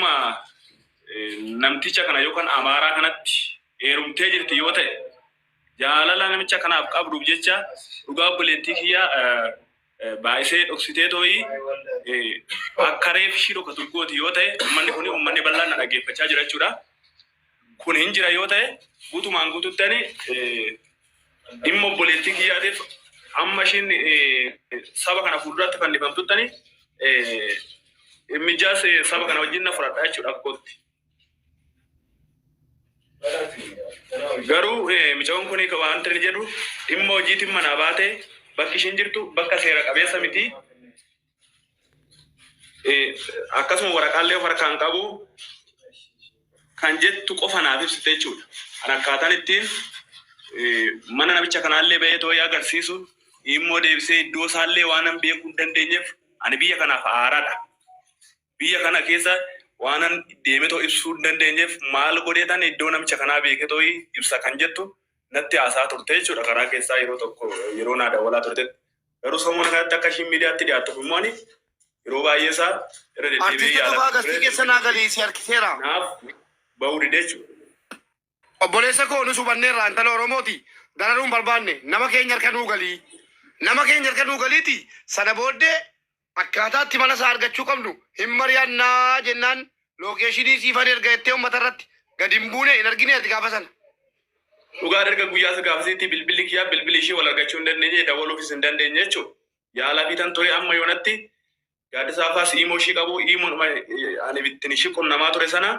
Dhuguma namticha kana yookaan Amaaraa kanatti heerumtee jirti yoo ta'e, jaalala namicha kanaaf qabduuf jecha dhugaa obboleettii kiyya baay'isee dhoksitee tooyi akka reef ishii dhokatu gooti yoo ta'e, uummanni kun, uummanni bal'aan na dhaggeeffachaa jira jechuudha. Kun hin jira yoo ta'e, guutumaan guututti ani dhimma obboleettii kiyyaatiif amma ishiin saba kana fuulduratti fannifamtutti ani dhimmichaas saba kana wajjin na fudhadha jechuudha akkootti. Garuu micoon kun wanta inni jedhu, dhimma hojiitiin manaa baate, bakki ishiin jirtu bakka seera qabeessa miti. Akkasuma waraqaallee of harkaan qabu kan jettu qofa naaf ibsite jechuudha. Kan akkaataan ittiin mana namicha kanaallee bahee too'ee agarsiisu immoo deebisee iddoo isaallee waan an beekuu hin dandeenyeef, ani biyya kanaaf haaraadha. Biyya kana keessa waanan deemee too ibsuu hin dandeenyeef, maal godheetan iddoo namicha kanaa beekee too ibsa kan jettu natti haasaa turte jechuudha karaa keessaa yeroo tokko yeroo naa dawwalaa turte. Garuu sammuu kanatti akka ishiin miidiyaatti dhiyaattuuf immoo ani yeroo baay'ee isaa irra deddeebi'ee Artisti yaalaa Tufaa ture. Gastii keessa naa galii, si harkiseera. Naaf bahuu dide jechuudha. Obboleessa koo, nus hubanneerra, intala Oromooti. Dararuu hin barbaanne. Nama keenya harka nuu galii. Nama keenya harka nuu galiiti, sana booddee akkaataa itti mana isaa argachuu qabnu hin mari'annaa jennaan, location siifan erga jettee uummata irratti gad hin buune, hin argine ati gaafa sana. Dhugaa, erga guyyaa gaafasiitti bilbilli kiyyaa bilbilli ishee wal argachuu hin dandeenye, dabaluufis hin dandeenye jechuudha. Yaalaa fi tan ture amma yoonatti gaaddisaa faas iimoo ishii qabu, iimoon ani ittiin ishii qunnamaa ture sana,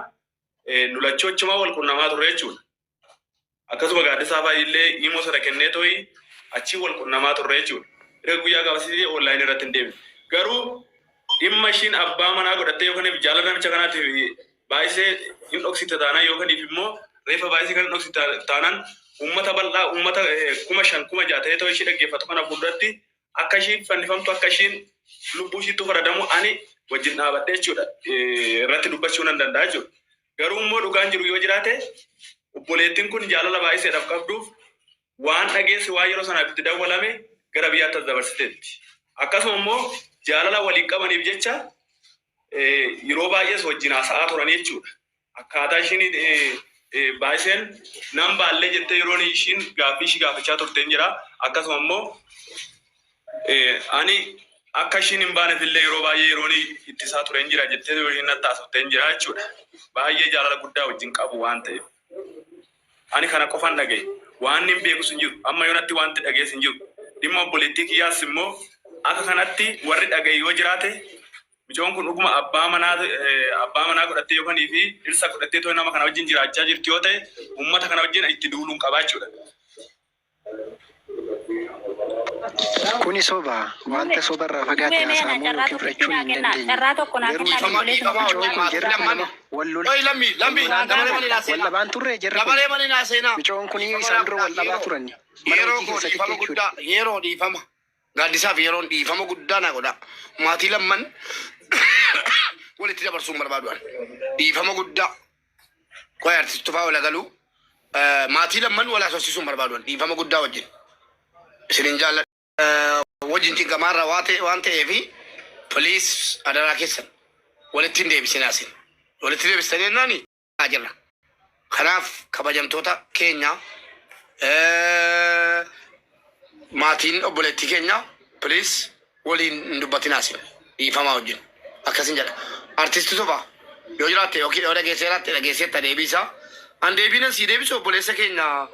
nu lachuu achumaa wal qunnamaa turre jechuudha. Akkasuma gaaddisaa fa'aa illee iimoo sana kennee to'i achii wal qunnamaa turre jechuudha. Erga guyyaa gaafasiitti online irratti hin deemne. Garuu dhimma ishiin abbaa manaa godhattee yookaan jaalala namicha kanaatiif baay'isee hin dhoksite taanaan, yookaan immoo reeffa baay'isee kan hin dhoksite taanaan, uummata bal'aa, uummata 5,000 6,000 ta'ee ta'uu ishii dhaggeeffatu kana fuulduratti akka ishiin fannifamtu, akka ishiin lubbuu ishiitti faradamu ani wajjin dhaabadhe jechuudha. Irratti dubbachuu nan danda'a jechuudha. Garuu immoo dhugaan jiru yoo jiraate, obboleettiin kun jaalala baay'iseedhaaf qabduuf waan dhageesse, waan yeroo sanaaf itti dawwalame gara biyyaatti as dabarsiteetti. Akkasuma immoo jaalala waliin qabaniif jecha yeroo baay'ees wajjin haasa'aa turan jechuudha. Akkaataa ishiin baay'iseen nan baallee jettee yeroon ishiin gaaffii ishii gaafachaa turte hin jira. Akkasuma immoo ani akka ishiin hin baaneef illee yeroo baay'ee yeroon ittisaa ture hin jira jettee yeroo ishiin natti haasofte hin jira jechuudha. Baay'ee jaalala guddaa wajjin qabu waan ta'eef. Ani kana qofan dhagaye. Waan hin beekus hin jiru. Amma yoonatti wanti dhagees hin jiru. Dhimma obboleettii kiyyaas immoo akka kanatti warri dhagaye yoo jiraate, micoon kun dhuguma abbaa manaa godhattee yookaan fi dhirsa godhattee too nama kana wajjin jiraachaa jirti yoo ta'e, uummata kana wajjin itti duuluun qabaa jechuudha. Kuni soba. Wanta sobarraa fagaate Mee mee na haasa'amuu carraa yookiin tokkitti fudhachuun naa hin kennaa. dandeenyu. Carraa tokko naa Garuu kennaa. Dhiifama, Obboleessa dhiifama. micoon kun Maatii jarri kun lamman. nama wal lola Oi, lammii, lammii, wal lolaan dabalee turre, malee naa wal seenaa. dhabaan turre jarri kun. Dabalee malee naa seenaa. Micoon kun Dhiifama isaan naa dura wal godhaa dhabaa yeroo. turan mana Yeroo hojii koo keessatti dhiifama jechuudha. guddaa, yeroo dhiifama. Gaaddisaaf yeroon dhiifama guddaa naa godhaa. Maatii lamman walitti dabarsuun barbaadu ani. Dhiifama guddaa. Qoy, artist Tufaa walagaluu maatii lamman wal haasofsiisuun barbaadu ani. Dhiifama guddaa wajjin. Isinin jaalladha. Wajjin cinqamaarra waa ta'e waan ta'eefi, please, adaraa keessan walitti hin deebisinaa isin. Walitti deebistanii jennaani jirra. Kanaaf kabajamtoota keenya, maatiin obboleettii keenya, please, waliin hin dubbatinaa isin, dhiifamaa wajjin akkasin jedha. Artisti Tufaa yoo jiraatte yookiin yoo dhageessee jiraatte, dhageesseetta deebii isaa. An deebiinan sii deebisu, obboleessa keenya,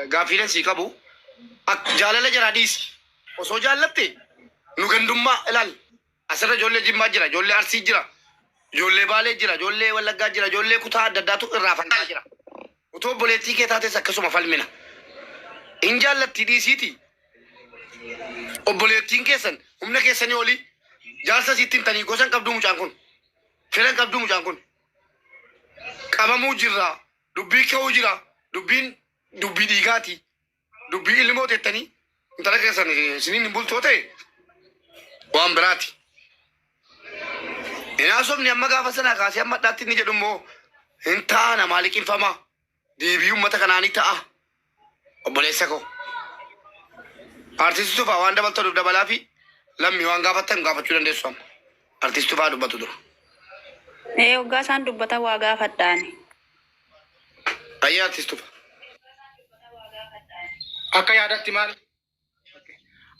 gaaffiinan sii qabu, jaalala jaraa dhiisi. Osoo jaallatte nu gandummaa ilaal. Asirra ijoollee Jimmaa jira, ijoollee Arsii jira, ijoollee Baalee jira, ijoollee Wallaggaa jira, ijoollee kutaa adda addaatu irraa falmaa jira. Otoo obboleettii kee taates akkasuma falmina. Hin jaallatti dhiisiiti. Obboleettiin keessan humna keessanii olii jaarsa isiitti himtanii, gosa hin qabduu mucaan kun. Fira hin qabduu mucaan kun. Qabamuu jirra. Dubbii ka'uu jira. Dubbiin dubbii dhiigaati. Dubbii ilmoo teettanii intala keessan isiniin hin bultoo ta'e waan biraati. Hin haasofni amma gaafa sanaa kaasee amma addaatti inni jedhu immoo hin ta'a, namaa liqinfamaa. Deebii uummata kanaa ni ta'a. Obboleessa koo. Artisti Tufaa waan dabaltanuuf dabalaa fi lammii waan gaafattan gaafachuu dandeessu amma. Artisti Tufaa dubbatu dura. Ee, hoggaa isaan dubbatan waa gaafadhaani. Ayyee artist Tufa. Akka yaadatti maal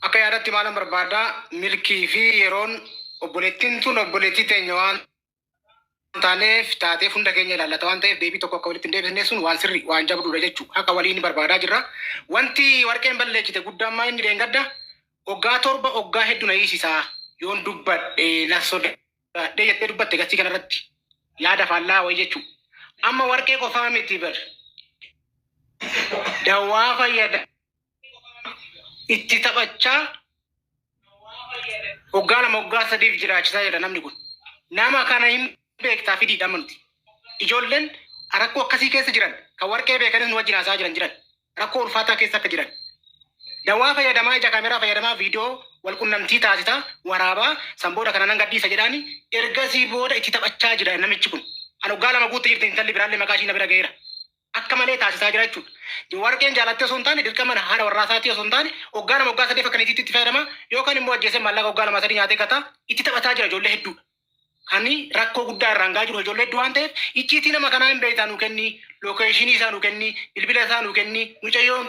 akka yaadatti maalan barbaadaa Milkii fi Yeroon obboleettiin tun obboleettii teenya waan taaneef taateef hunda keenya ilaallata waan ta'eef deebii tokko akka walitti hin deebisne sun waan sirri waan jabduudha jechuu haqa waliin barbaadaa jirra. Wanti warqeen balleechite guddaan maa inni dheengadda oggaa 7 oggaa heddu na hiisisaa yoon dubbadhe na sodaadhee jettee dubbatte gassii kanarratti yaada faallaa wayii jechuu. Amma warqee qofaa miti bar dawaa fayyada itti taphachaa Waggaa 2 waggaa 3f jiraachisaa jira namni kun. Nama kana hin beektaa fidiidha amma nuti. Ijoolleen rakkoo akkasii keessa jiran kan warqee beekanis nu wajjin haasa'aa jiran jiran. Rakkoo ulfaataa keessa akka jiran. Dawaa fayyadamaa ija kaameraa fayyadamaa viidiyoo wal qunnamtii taasisaa waraabaa san booda kana nan gadhiisa jedhaani ergasii booda itti taphachaa jira namichi kun. An waggaa 2 guutte jirti intalli biraallee maqaa ishii na bira ga'eera. akka malee taasisaa jira jechuudha. Warqeen jaalattee osoo hin taane dirqama haadha warraa isaatii osoo hin taane waggaa 2 waggaa 3f akka niitiitti itti fayyadama yookaan immoo ajjeesee maallaqa waggaa 2 3 nyaatee gata itti taphataa jira ijoollee hedduudha. Kan rakkoo guddaa irraan gahaa jiru ijoollee hedduu waan ta'eef icciitii nama kanaa hin beektaa nuu kenni, lookeeshinii isaa nuu kenni, bilbila isaa nuu kenni, mucayyoon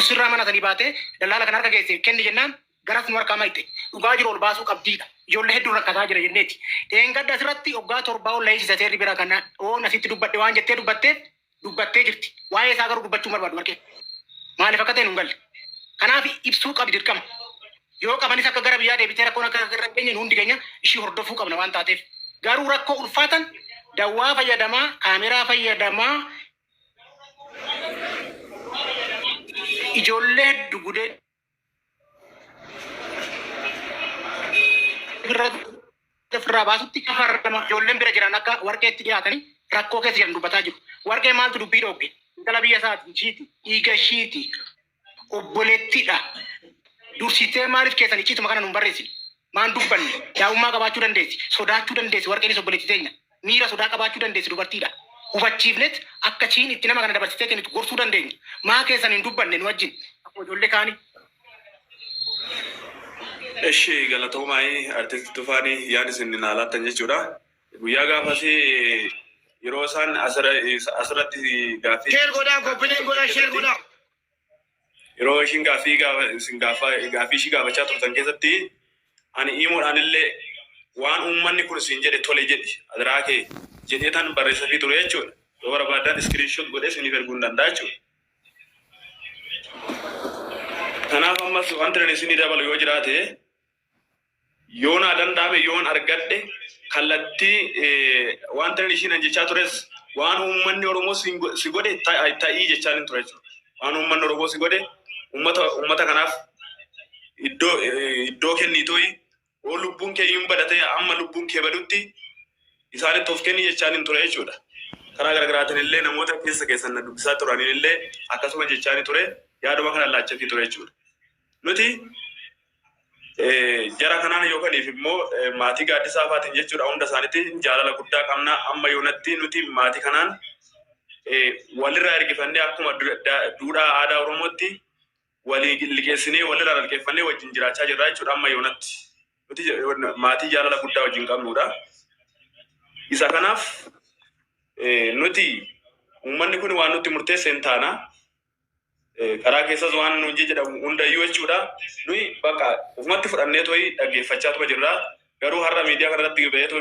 sirraa mana sanii baatee dallaala kana harka geesse kenni jennaan garas nu harkaa mayxe. Dhugaa jiru ol baasuu qabdiidha. Ijoollee hedduun rakkataa jira jenneeti. Dheengadda asirratti waggaa torbaa ol la'iisisa seerri bira kana oon asitti dubbadhe waan jettee dubbatteef dubbattee jirti. Waa'ee isaa garuu dubbachuu hin barbaaddu warqeen. Maaliif akka ta'e nu hin galle. Kanaaf ibsuu qabdi dirqama. Yoo qabanis akka gara biyyaa deebitee rakkoon akka irra hin geenye nu hundi keenya ishii hordofuu qabna waan taateef. Garuu rakkoo ulfaatan dawwaa fayyadamaa, kaameraa fayyadamaa, ijoollee heddu gudee ofirraa baasutti ijoolleen bira jiran akka warqeetti dhiyaatanii rakkoo keessa jiran dubbataa jiru. Warqee maaltu dubbii dhoogge? Intala biyya isaati, ishiiti, dhiiga ishiiti, obboleettidha. Dursitee maaliif keessan icciituma kana nun barreessine? Maan dubbanne? Daa'ummaa qabaachuu dandeessi, sodaachuu dandeessi, warqeenis obboleettii teenya. Miira sodaa qabaachuu dandeessi dubartiidha. Hubachiifnet akka ishiin itti nama kana dabarsitee kennitu gorsuu dandeenya. Maa keessan hin dubbanne nu wajjin akkuma ijoollee kaanii? Eshi galatoomaai artist Tufaani yaada isin naa laattan jechuudha. Guyyaa gaafasi yeroo isaan asirratti gaaffii Share godhaa, copy link godhaa, share godhaa. Yeroo ishiin gaaffii gaafa isin gaafa gaaffii ishii gaafachaa turtan keessatti ani iimoodhaan illee waan uummanni kun siin jedhe tole jedhi adaraa kee jedheetan barreessafii ture jechuudha. Yoo barbaaddan screenshot godhee isiniif erguu hin danda'a jechuudha. Kanaaf ammas wanti ani isinii dabalu yoo jiraate Yoo naa danda'ame yoon argadhe kallattii wanta inni ishiin jechaa tures waan uummanni Oromoo si godhe ta'ii jechaan hin ture jechuudha. Waan uummanni Oromoo si godhe uummata uummata kanaaf iddoo iddoo kenniitooyi yoo lubbuun kee hin badate amma lubbuun kee badutti isaanitti of kenni jechaan hin ture jechuudha. Karaa garaagaraatiin illee namoota keessa keessan na dubbisaa turaniin illee akkasuma jechaan ture yaaduma kana laachafii ture jechuudha. Nuti Jara kanaan yookaniif immoo maatii Gaaddisaa faatiin jechuudha hunda isaaniitti jaalala guddaa qabna. Amma yoonatti nuti maatii kanaan walirraa ergifannee akkuma duudhaa aadaa Oromootti walii liqeessinee walirraa liqeeffannee wajjin jiraachaa jirra jechuudha amma yoonatti. Nuti maatii jaalala guddaa wajjin qabnudha. Isa kanaaf nuti uummanni kun waan nutti murteesse hin taana. Karaa keessas waan nuun jedhamu hundayyuu jechuudha. Nuyi bakka ofumatti fudhannee to'i dhaggeeffachaatuma jirra. Garuu har'a miidiyaa kanarratti ba'eetu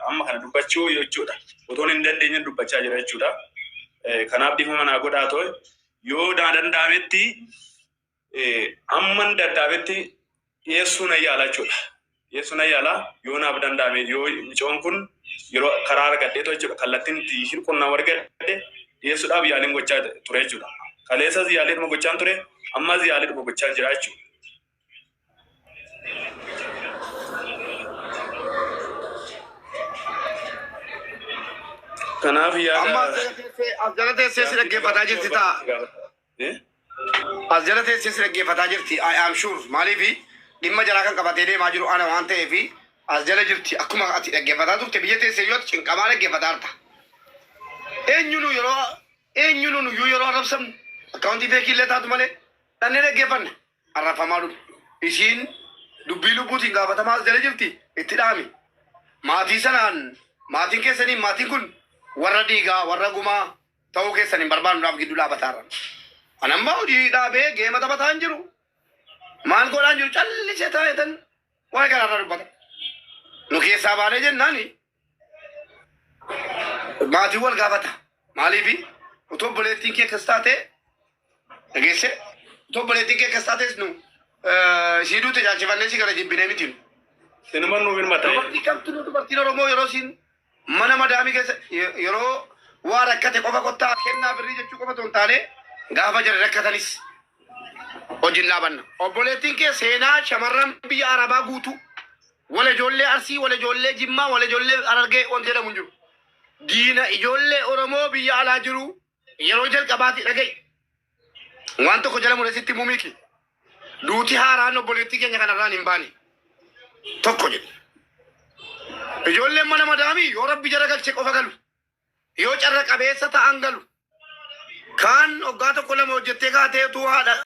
amma kana dubbachuu jechuudha. Otoon hin dandeenye dubbachaa jira jechuudha. Kanaaf dhiifama naa godhaa to'i. Yoo naa danda'ametti amman danda'ametti dhiyeessuu nan yaala jechuudha. Dhiyeessuu nan yaala yoo naaf danda'ame yoo micoon kun yeroo karaa argadheetu jechuudha kallattiin itti ishiin qunnam argadhe dhiyeessuudhaaf yaaliin gochaa ture jechuudha. Kaleessas yaaliidhuma gochaan ture ammas yaaliidhuma gochaa jira jechuudha. Kanaaf yaada Amma as jala teessee si dhaggeeffataa jirti ta'a. Eh? As jala teessee si dhaggeeffataa jirti. I am sure. Maaliif dhimma jaraa kan qabatee deemaa jiru ana waan ta'eef as jala jirti. Akkuma ati dhaggeeffataa turte biyya teessee yoo ati cinqamaa dhaggeeffataa jirta. Eenyunuu yeroo eenyunuu nuyyuu yeroo arrabsamnu akkaawuntii feekii illee taatu malee dhannee dhaggeeffanna. Arrabfamaa dhufe. Isiin Dubbii lubbuutiin gaafatamaa as jala jirti itti dhaami. Maatii sanaan maatiin keessanii maatiin kun warra dhiigaa warra gumaa ta'uu keessan hin barbaannuudhaaf gidduu dhaabataarra. Anamma hojii dhaabee geema taphataa hin jiru. Maal godhaa hin jiru callisee taa'etan waa'ee kanarra dubbata. Nu keessaa baanee jennaani maatiin wal gaafata. Maaliifi utuu obboleettiin kee akkas taate dhageesse utuu obboleettiin kee akkas taates nu ishii duute caalchifannee si gara jibbinee miti nu. Sinuma nuuf hin mata'e. Dubartii kamtu nu dubartiin Oromoo yeroo isiin mana madaamii keessa yeroo waa rakkate qofa kottaa kennaa birrii jechuu qofa otoo hin taane gaafa jara rakkatanis hojiin dhaabanna. Obboleettiin kee seenaa shamarran biyya Arabaa guutuu wal ijoollee Arsii, wal ijoollee Jimmaa, wal ijoollee Harargee wanti jedhamu hin jiru. Diina ijoollee Oromoo biyya alaa jiru yeroo jalqabaati dhaga'i. Waan tokko jala murasitti mumiiki. Duuti haaraan obboleettii keenya kanarraan hin baane. Tokko jedhe. Ijoolleen mana madaamii yoo rabbi jara galche qofa galu. Yoo carra qabeessa ta'an galu. Kaan waggaa tokko lama hojjettee kaatee utuu haadha